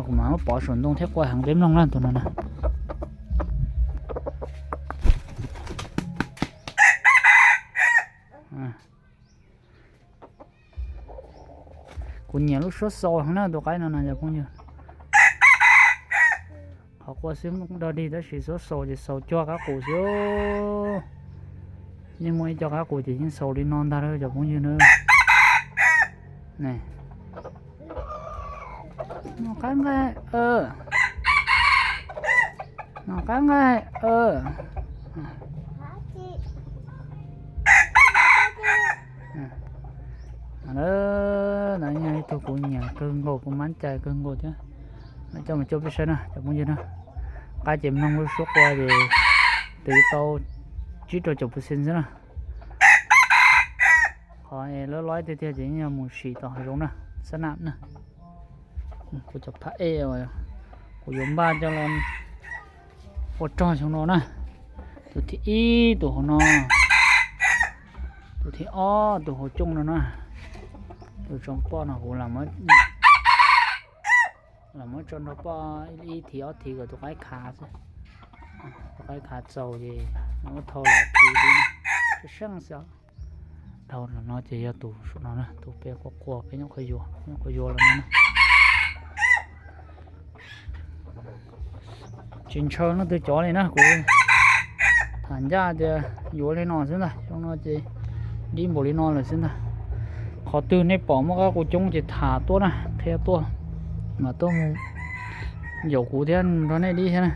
Kuv mam pov saum ntoo thiab qua heev peb mloog na tus no na. Kuv nyiam lub suab xaus heev na tus qaib no na cov phooj ywg. Qhov qua xwb dog dig tab sis suab xaus ces xaus cuag qab qus xwb. Yeej muaj ib co qab qus ces yeej xaus li no ntag cov phooj ywg na. Nom qab nqaij, nom qab nqaij. Ntawd yog ib tug kuv nyiam kawg nkaus, kuv mab cai kawg nkaus thiab. Coj mus coj peb saib na cov phooj ywg na. Qab ces mloog lub suab qua ces twv tau tsib rau caum percent xwb na. Qhov lawv loib tiag tiag ces yog mus sim tom hav zoov na, xab nam na. Kuv cov phab ej, kuv yuav npaj coj los ua rog xyoo no na. Tus thib ib tus hauv no, tus thib ob tus hauv coob no na. Tus tsoom poj no kuv lam muab tso nrog poj ib thib ob thib kom tus qaib khav xwb. Tus qaib khav txaus ces muab thau los thib li, seej xwb. Dhau los no ces yog tus no na, tus peb quaj quaj peb nyob qhov yuav, nyob qhov yuav los no na. Tsis ntshaw leej twg cov li na, kuv tham ncaj tias yuav li no xwb ntag, xyoo no ces dib npaum li no lawm xwb ntag. Qhov twg nej pom muaj qab qus coob ces tham tuaj na, qhia tuaj, mas tuaj mus yaum kuv thiab nrog nej dib thiab na.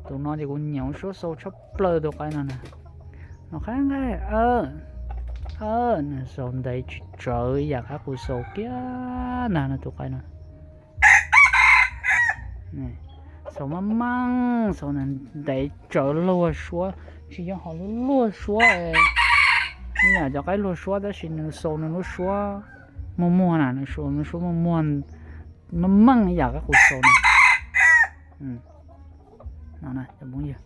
Tus no ces kuv nyiam ua suab xaus tshaj plaws tus qaib no na. Nom qab nqaij, nws xaus ntev tsis tsawv ib yam qab qus xaus kiag ntag no tus qaib no. Xaus maj meej, xaus ntev tsawv luag suab, tsis yog hom luag luag suab, ib yam cov qaib luag suab tab sis nws xaus nws lub suab muag muag na, nws xaus nws suab muag muag, maj meej ib yam qab qus xaus na. No na cov phooj ywg,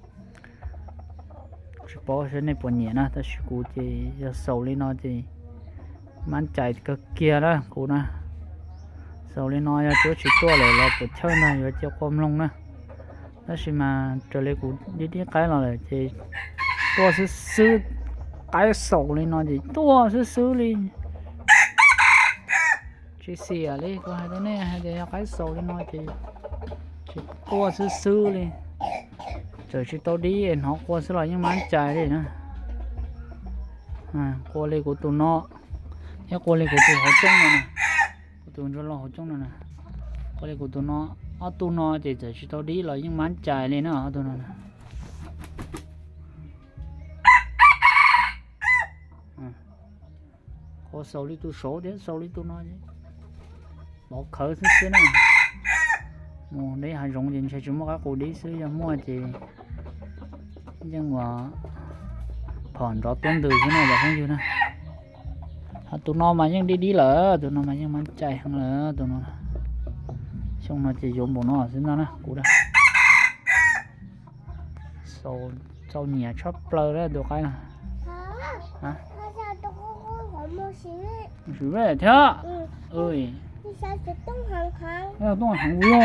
tsis paub saib nej puas nyiam na, tab sis kuv ces yog xaus li no ces mab cai kawg kiag na kuv na. Xaus li no yog cuab tsis tuaj lawm los puas chawj ntag yuav cia qua mloog na. Tab sis mas raws li kuv dib dib qaib los lawm ces tuaj xwb xwb, qaib xaus li no ces tuaj xwb xwb li. Tsis xiam li kuv hais rau nej hais tias yog qaib xaus li no ces tsis tuaj xwb xwb li. Txawm tsis tau dib es hnov qua xwb los yeej mab cai li na. Qua li kuv tus no, thiab qua li kuv tus hauv coob no na, kuv tus ntsuag laus hauv coob no na. Qua li kuv tus no, ob tug no ces txawm tsis tau dib los yeej mab cai li na ob tug no na. Qua xaus li tus saud thiab xaus li tus no, pov khawv xwb xwb na. Mus deb hav zoov ces ntshe tsis muaj qab qus dib xwb, yog muaj ces yeej ua phom nrov tuab ntws xwb na cov phooj ywg na. Ho tus no mas yeej dib dib lawm, tus no mas yeej mab cai heev lawm tus no. Xyoo no ces yuav npaum no xwb ntag na kuv. Txaus nyiam tshaj plaws li tus qaib no. Sim vej thiab. Tooj heev yog.